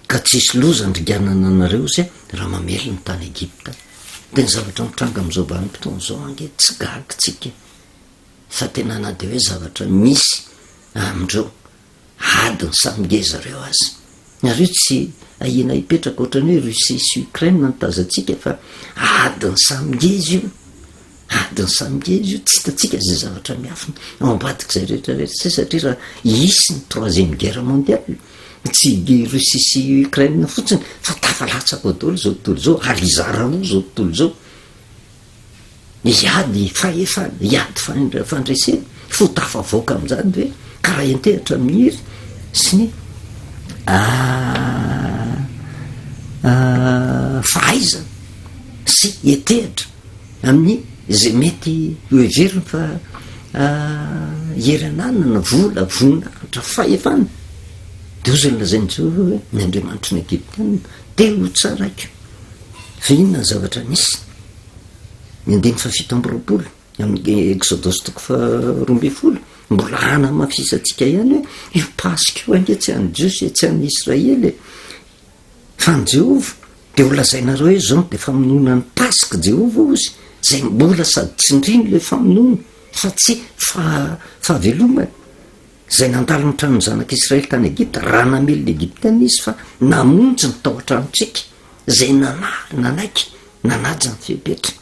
Ka tsy hisy loza handringanana anareo izy raha mamely ny tany Egypta. Dia ny zavatra mitranga amin'izao vanim-potoana izao ange tsy gaga tsika fa tena na dia hoe zavatra misy amin'ireo adiny samy ngeza ireo aza. Ary io tsy ahiana hipetraka ohatran'ny hoe Russie sy Ukraine no tazantsika fa adiny samy ngeza io. Adiny samy ngeza io, tsy hitantsika izay zavatra miafina ao ambadik'izay rehetra rehetra izay satria raha hisy ny troisième guerre mondiale, tsy i Russie sy Ukraine fotsiny fa tafalatsaka ao daholo izao tontolo izao ary hizara roa izao tontolo izao. Hiady fahefana, hiady fandresena, fo tafavoaka amin'izany ve ka raha entehitra amin'ny hery sy ny fahaizana sy etehitra amin'ny izay mety ho heveriny fa hery ananana, vola, voninahitra, fahefana, dia hoy izay nolazain'i Jehovah hoe, ny Andriamanitry ny Egyptiana dia ho tsaraiko. Fa inona ny zavatra nisy? Ny andininy fahafito amby 20 amin'ny Eksodosy toko faha-12, mbola hanamafisantsika ihany hoe io Paska io ange tsy an'ny Jiosy e, tsy an'ny Israely e, fa an'i Jehovah. Dia ho lazainareo hoe izao dia famonoana ny Paska Jehovah hozy, izay mbola sady tsindriny ilay famonoana fa tsy fahavelomana. Izay nandalo ny tranon'ny zanak'Israely tany Egypta, raha namely ny Egyptiana izy fa namonjy ny tao an-tranontsika, izay nanaiky nanaja ny fepetra.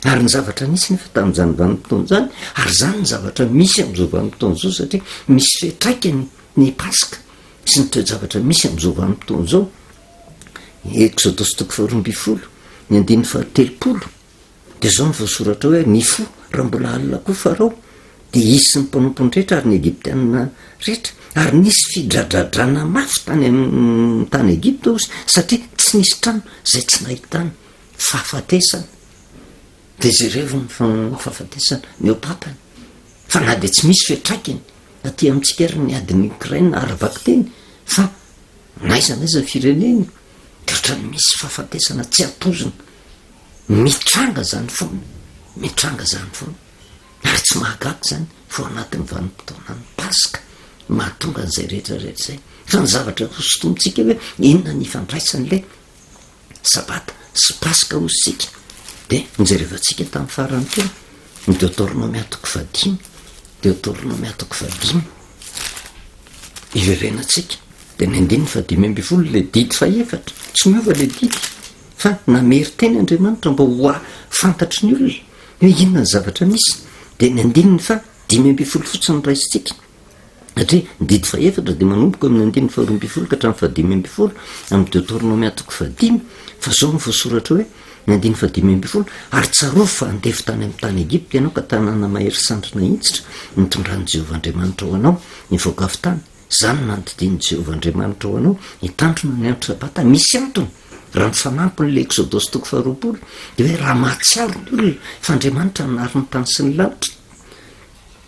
Ary ny zavatra nisy nefa tamin'izany vanim-potoana izany, ary izany ny zavatra misy amin'izao vanim-potoana izao satria misy fiantraikany ny Paska sy ny toe-javatra misy amin'izao vanim-potoana izao. Eksodosy toko faharoa ambin'ny folo, ny andininy fahatelopolo, dia izao no voasoratra hoe, Nifoha raha mbola alina koa Farao, dia izy sy ny mpanompony rehetra ary ny Egyptiana rehetra, ary nisy fidradradrana mafy tany amin'ny tany Egypta, hozy, satria tsy nisy trano izay tsy nahitana fahafatesana. Dia jerevo ny fahafatesana mihoa-pampana fa na dia tsy misy fiantraikany aty amintsika ary ny adin'i Ukraine ara-bakiteny fa n'aiza n'aiza firenena dia ohatran'ny misy fahafatesana tsy ampoizina. Mitranga izany foana, mitranga izany foana. Ary tsy mahagaga izany fa ao anatin'ny vanim-potoanan'ny Paska mahatonga an'izay rehetra rehetra izay. Fa ny zavatra hosintomintsika hoe inona ny ifandraisan'ilay Sabata sy Paska hoy isika dia nojerevantsika tamin'ny farany teo ny Deoteronomia toko fahadimy, Deoteronomia toko fahadimy, iverenantsika dia ny andininy fahadimy ambin'ny folo ilay didy fahefatra, tsy miova ilay didy fa namery teny Andriamanitra mba ho fantatry ny olona hoe inona ny zavatra misy, dia ny andininy faha-15 fotsiny no raisintsika. Satria ny didy fahefatra dia manomboka eo amin'ny andininy faharoa ambin'ny folo ka hatramin'ny fahadimy ambin'ny folo amin'ny Deoteronomia toko fahadimy, fa izao no voasoratra hoe, ny andininy fahadimy ambin'ny folo, Ary tsarovy fa andevo tany amin'ny tany Egypta ianao ka tanàna mahery sandry nahinjitra nitondran'i Jehovah Andriamanitrao anao nivoaka avy tany. Izany no nandidian'i Jehovah Andriamanitrao anao hitandrina ny andro Sabata. Misy antony, raha ny fanampin'ilay Eksodosy toko faharoapolo, dia hoe raha mahatsiaro ny olona fa Andriamanitra nahary ny tany sy ny lanitra,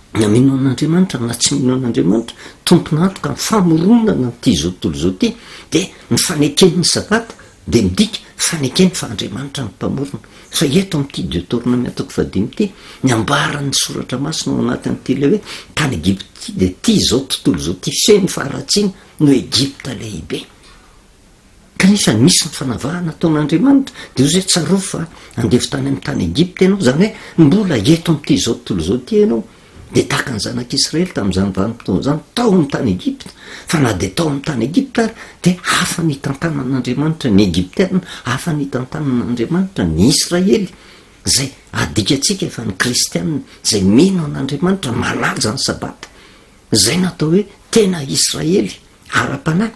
Na mino an'Andriamanitra na tsy mino an'Andriamanitra, tompon'antoka amin'ny famoronana an'ity izao tontolo izao ity, dia ny fanekeny ny Sabata dia midika fanekeny fa Andriamanitra no Mpamorona. Fa eto amin'ity Deoteronomia toko fahadimy ity, ny ambaran'ny Soratra Masina ao anatin'ity ilay hoe tany Egypta ity dia ity izao tontolo izao ity feno faharatsiana no Egypta lehibe. Kanefa nisy ny fanavahana ataon'Andriamanitra, dia hoy izy hoe, Tsarovy fa andevo tany amin'ny tany Egypta ianao, izany hoe mbola eto amin'ity izao tontolo izao ity ianao, dia tahaka ny zanak'Israely tamin'izany vanim-potoana izany, tao amin'ny tany Egypta, fa na dia tao amin'ny tany Egypta ary, dia hafa ny hitantanan'Andriamanitra ny Egyptiana, hafa ny hitantanan'Andriamanitra ny Israely, izay adikantsika fa ny kristiana izay mino an'Andriamanitra manaja ny Sabata, izay no atao hoe tena Israely ara-panahy.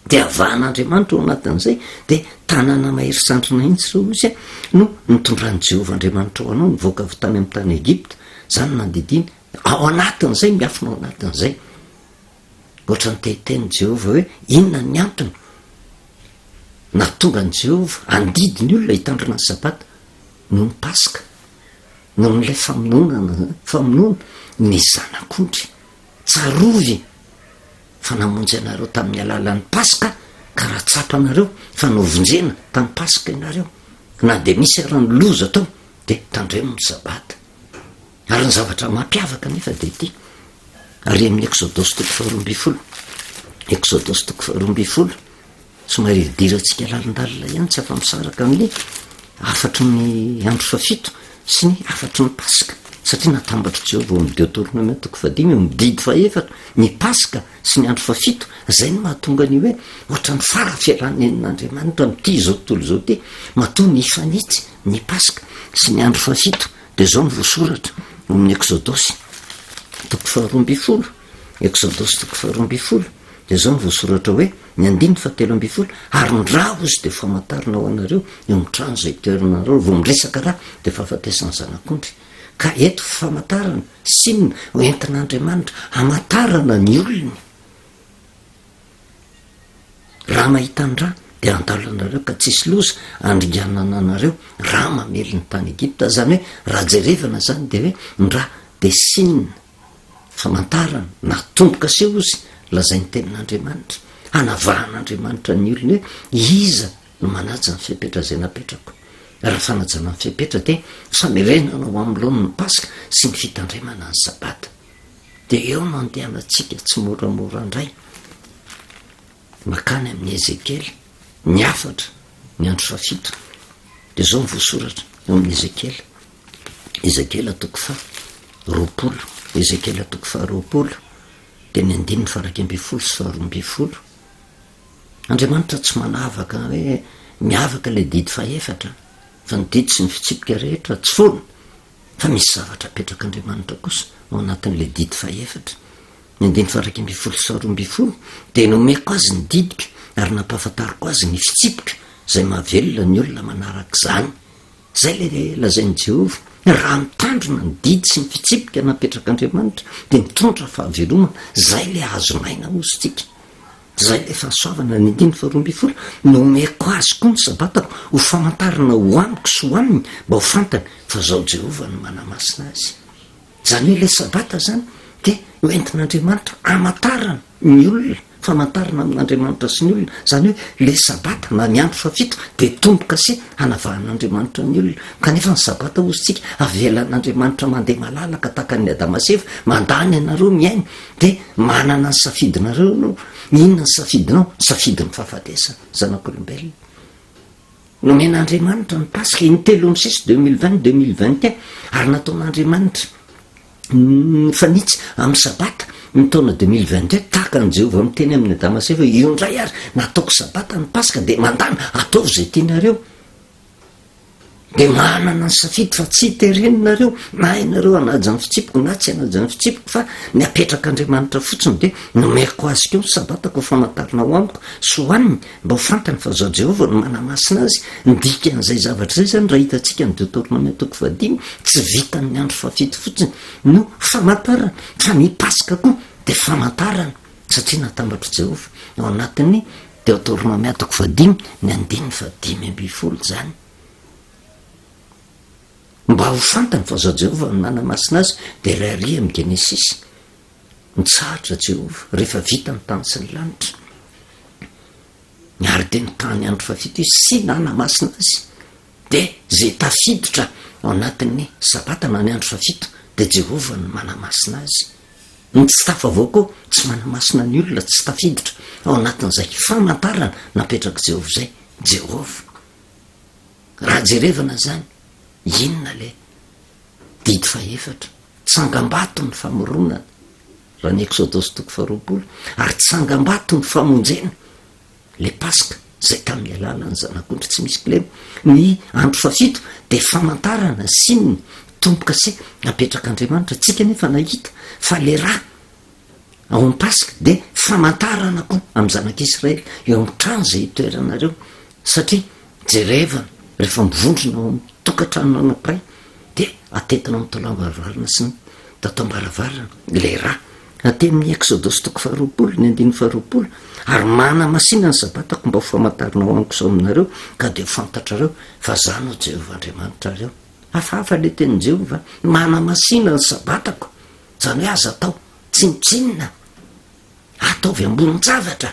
Dia avahan'Andriamanitra ao anatin'izay, dia tanàna mahery sandrina mihitsy ireo, hoy izy, no nitondran'i Jehovah Andriamanitrao anao nivoaka avy tany amin'ny tany Egypta. Izany no nandidiany. Ao anatin'izay, miafina ao anatin'izay. Ohatran'ny te hiteny Jehovah hoe, inona ny antony nahatonga an'i Jehovah handidy ny olona hitandrina ny Sabata noho ny Paska, noho n'ilay famonoana, famonoana ny zanak'ondry. Tsarovy fa namonjy anareo tamin'ny alalan'ny Paska, ka raha tsapanareo fa novonjena tamin'ny Paska ianareo, na dia misy ara ny loza tao, dia tandremo ny Sabata. Ary ny zavatra mampiavaka anefa dia ity, ary amin'ny Eksodosy toko faharoa ambin'ny folo, Eksodosy toko faharoa ambin'ny folo, Somary idirantsika lalindalina ihany tsy afa-misaraka amin'ny hafatry ny andro fahafito sy ny hafatry ny Paska, satria natambatr'i Jehovah ao amin'ny Deoteronomia toko fahadimy, eo amin'ny didy fahefatra, ny Paska sy ny andro fahafito. Izay no mahatonga ny hoe ohatran'ny fara fialan'enin'Andriamanitra amin'ity izao tontolo izao ity, matoa nifanitsy ny Paska sy ny andro fahafito. Dia izao no voasoratra ao amin'ny Eksodosy toko faharoa ambin'ny folo, Eksodosy toko faharoa ambin'ny folo, dia izao no voasoratra hoe, Ny andininy fahatelo ambin'ny folo, Ary ny ra, hozy, dia famantarana ho anareo eo amin'ny trano izay itoeranareo, vao miresaka ra dia fahafatesan'ny zanak'ondry. Ka eto famantarana, signe, ho entin'Andriamanitra hamantarana ny olony. Raha mahita ny ra dia handalo anareo ka tsisy loza handringanana anareo, ra mamely ny tany Egypta. Izany hoe raha jerevana izany dia hoe ny ra dia signe. Famantarana na tombo-kase hozy lazain'ny tenin'Andriamanitra, hanavahan'Andriamanitra ny olony hoe iza no manaja ny fepetra izay napetrako. Raha fanajana ny fepetra dia famerenana ho amin'ny laoniny ny Paska sy ny fitandremana ny Sabata. Dia eo no andehanantsika tsimoramora indray makany amin'i Ezekiela, ny hafatra ny andro fahafito. Dia izao no voasoratra eo amin'i Ezekiela. Ezekiela toko faha 20, Ezekiela toko faha 20, dia ny andininy faha 11 sy faha 12. Andriamanitra tsy manavaka hoe miavaka ilay didy fahefatra, fa ny didy sy ny fitsipika rehetra tsy foana, fa misy zavatra apetrak'Andriamanitra kosa ao anatin'ilay didy fahefatra. Ny andininy faha 11 sy faha 12 dia nomeko azy ny didiko ary nampahafantariko azy ny fitsipiko izay mahavelona ny olona manaraka izany. Izay ilay lazain'i Jehovah, Raha mitandrina ny didy sy ny fitsipika napetrak'Andriamanitra, dia mitondra fahavelomana. Izay ilay azon'aina, hozy tsika. Izay ilay fahasoavana, ny andininy faharoa ambin'ny folo, Nomeko azy koa ny Sabatako ho famantarana ho amiko sy ho aminy, mba ho fantany fa Izaho Jehovah no manamasina azy. Izany hoe ilay Sabata izany dia hoentin'Andriamanitra hamantarana ny olona, famantarana amin'Andriamanitra sy ny olona. Izany hoe ilay Sabata na ny andro fahafito dia tombo-kase hanavahan'Andriamanitra ny olona. Kanefa ny Sabata hozy tsika avelan'Andriamanitra mandeha malalaka tahaka an'i Adama sy Eva, mandany anareo mihaino dia manana ny safidinareo ianao. Inona ny safidinao? Ny safidin'ny fahafatesana, zanak'olombelona. Nomen'Andriamanitra ny Paska intelo misesy 2020, 2021 ary nataon'Andriamanitra mifanitsy amin'ny Sabata ny taona 2022 tahaka an'i Jehovah miteny amin'i Adama sy Eva hoe io indray ary nataoko Sabata ny Paska dia mandàna ataovy izay tianareo. Dia manana ny safidy fa tsy terenareo na ianareo hanaja ny fitsipiko na tsy hanaja ny fitsipiko fa ny apetrak'Andriamanitra fotsiny dia nomeko azy koa ny sabatako ho famantarana ho amiko sy ho aminy mba ho fantany fa Izaho Jehovah no manamasina azy. Ny dikan'izay zavatra izay izany raha hitantsika ny Deoteronomia toko fahadimy tsy vitan'ny andro fahafito fotsiny no famantarana fa ny Paska koa dia famantarana satria natambatr'i Jehovah ao anatin'ny Deoteronomia toko fahadimy ny andininy fahadimy ambin'ny folo izany. Mba ho fantany fa Izaho Jehovah no nanamasina azy, dia ilay ary amin'ny Genesisy. Nitsahatra Jehovah rehefa vita ny tany sy ny lanitra. Ary dia nitany andro fahafito izy sy nanamasina azy. Dia izay tafiditra ao anatin'ny Sabata na ny andro fahafito, dia Jehovah no manamasina azy. Ny tsy tafavoaka koa tsy manamasina ny olona tsy tafiditra ao anatin'izay famantarana napetrak'i Jehovah izay. Jehovah. Raha jerevana izany, inona ilay didy fahefatra? Tsangambato ny famoronana, raha ny Eksodosy toko faharoapolo, ary tsangambato ny famonjena, ilay Paska, izay tamin'ny alalan'ny zanak'ondry tsy misy kilema. Ny andro fahafito dia famantarana, signe, tombo-kase napetrak'Andriamanitra. Tsika anefa nahita fa ilay ra ao amin'ny Paska dia famantarana koa amin'ny zanak'Israely eo amin'ny trano izay itoeranareo, satria jerevana rehefa mivondrona ao amin'ny tokantrano anankiray dia atetina amin'ny taolam-baravarana sy ny tatam-baravarana ilay ra. Aty amin'ny Eksodosy toko faharoapolo, ny andininy faharoapolo, ary manamasina ny Sabatako mba ho famantarana ho amiko sy ho aminareo, ka dia ho fantatrareo fa Izaho no Jehovah Andriamanitrareo. Hafahafa ilay tenin'i Jehovah, manamasina ny Sabatako. Izany hoe aza atao tsinontsinona, ataovy ambonin-javatra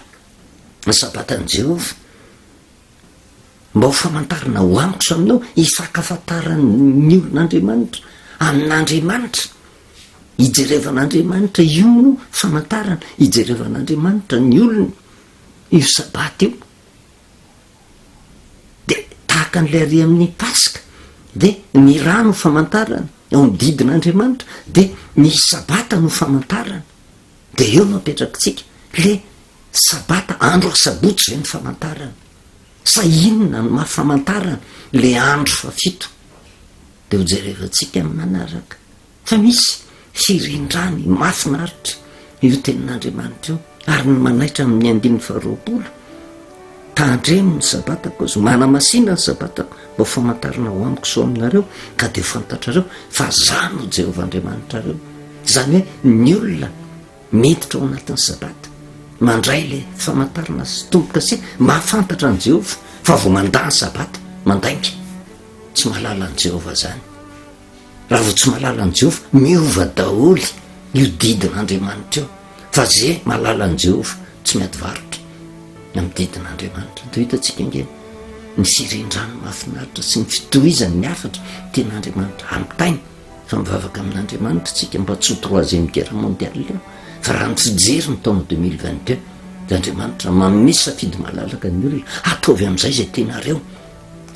ny Sabatan'i Jehovah, mba ho famantarana ho amiko sy aminao, hifankafantaran'ny olon'Andriamanitra amin'Andriamanitra, hijerevan'Andriamanitra, io no famantarana, hijerevan'Andriamanitra ny olony, io Sabata io. Dia tahaka an'ilay ary amin'ny Paska, dia ny rà no famantarana, ao amin'ny didin'Andriamanitra, dia ny Sabata no famantarana. Dia eo no apetrakitsika, le Sabata, andro asabotsy ve ny famantarana? Sa inona no maha famantarana le andro fahafito? Dia ho jerevantsika amin'ny manaraka. Fa misy firindrany mahafinaritra io tenin'Andriamanitra io, ary ny manaitra amin'ny andininy faharoapolo, Tandremo ny Sabatako, izy, manamasina ny Sabatako, mba ho famantarana ho amiko sy ho aminareo, ka dia ho fantatrareo fa Izaho no Jehovah Andriamanitrareo. Izany hoe ny olona miditra ao anatin'ny Sabata, mandray ilay famantarana sy tombo-kase, mahafantatra an'i Jehovah, fa vao mandà ny Sabata, mandainga, tsy mahalala an'i Jehovah izany. Raha vao tsy mahalala an'i Jehovah, miova daholo io didin'Andriamanitra io. Fa ze mahalala an'i Jehovah tsy miady varotra amin'ny didin'Andriamanitra. Toa hitantsika ange ny firindrany mahafinaritra sy ny fitohizan'ny hafatra tian'Andriamanitra hampitaina. Fa mivavaka amin'Andriamanitra isika mba tsy ho troisième guerre mondiale io. Fa raha ny fijery ny taona 2022 dia Andriamanitra manome safidy malalaka ny olona, ataovy amin'izay izay tianareo.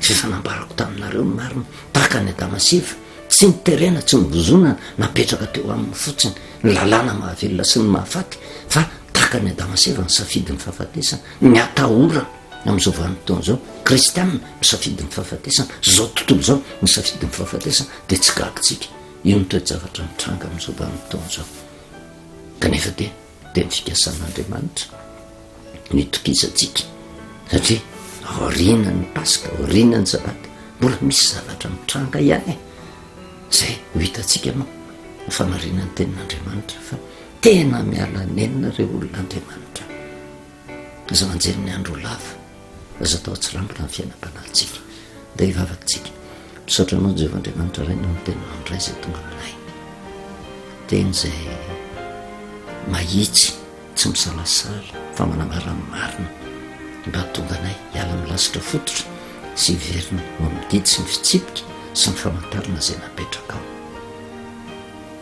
Izay efa nambarako taminareo ny marina, tahaka an'i Adama sy Eva, tsy niterena, tsy nivozonana, napetraka teo aminy fotsiny ny lalàna mahavelona sy ny mahafaty, fa tahaka an'i Adama sy Eva nisafidy ny fahafatesana, ny atahorana amin'izao vanim-potoana izao, kristiana misafidy ny fahafatesana, izao tontolo izao misafidy ny fahafatesana, dia tsy gaga isika, io ny toe-javatra mitranga amin'izao vanim-potoana izao. Kanefa dia. dia ny fikasan'Andriamanitra no itokizantsika satria aorianan'ny Paska, aorianan'ny Sabata, mbola misy zavatra mitranga ihany e! Izay ho hitantsika moa ny famarinan'ny tenin'Andriamanitra fa tena miala nenina ireo olon'Andriamanitra. Aza manjery ny andro ho lava. Aza atao atsirambina ny fiainam-panahintsika. Ndeha hivavaka isika. Misaotra Anao Jehovah Andriamanitra Ray noho ny Teninao indray izay tonga aminay. Teny izay mahitsy, tsy misalasala fa manambara ny marina mba hahatonga anay hiala amin'ny lasitra fototra sy hiverina ho amin'ny didy sy ny fitsipika sy ny famantarana izay napetrakao.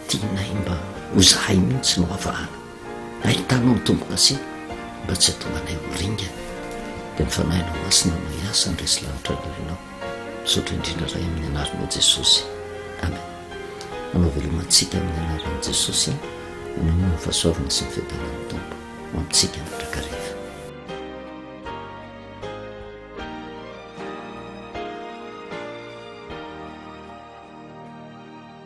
Tianay mba ho zahay mihitsy no havahana. Ahitanao ny tombo-kase mba tsy hahatonga anay ho ringana. Dia ny Fanahinao Masina no hiasa handresy lahatra ny olonao. Misaotra indrindra Ray amin'ny anaranao Jesosy. Amen. Manao veloma antsika amin'ny anaran'i Jesosy. Manao ny fahasoavana sy ny fiadanan'ny Tompo ho amintsika mandrakariva.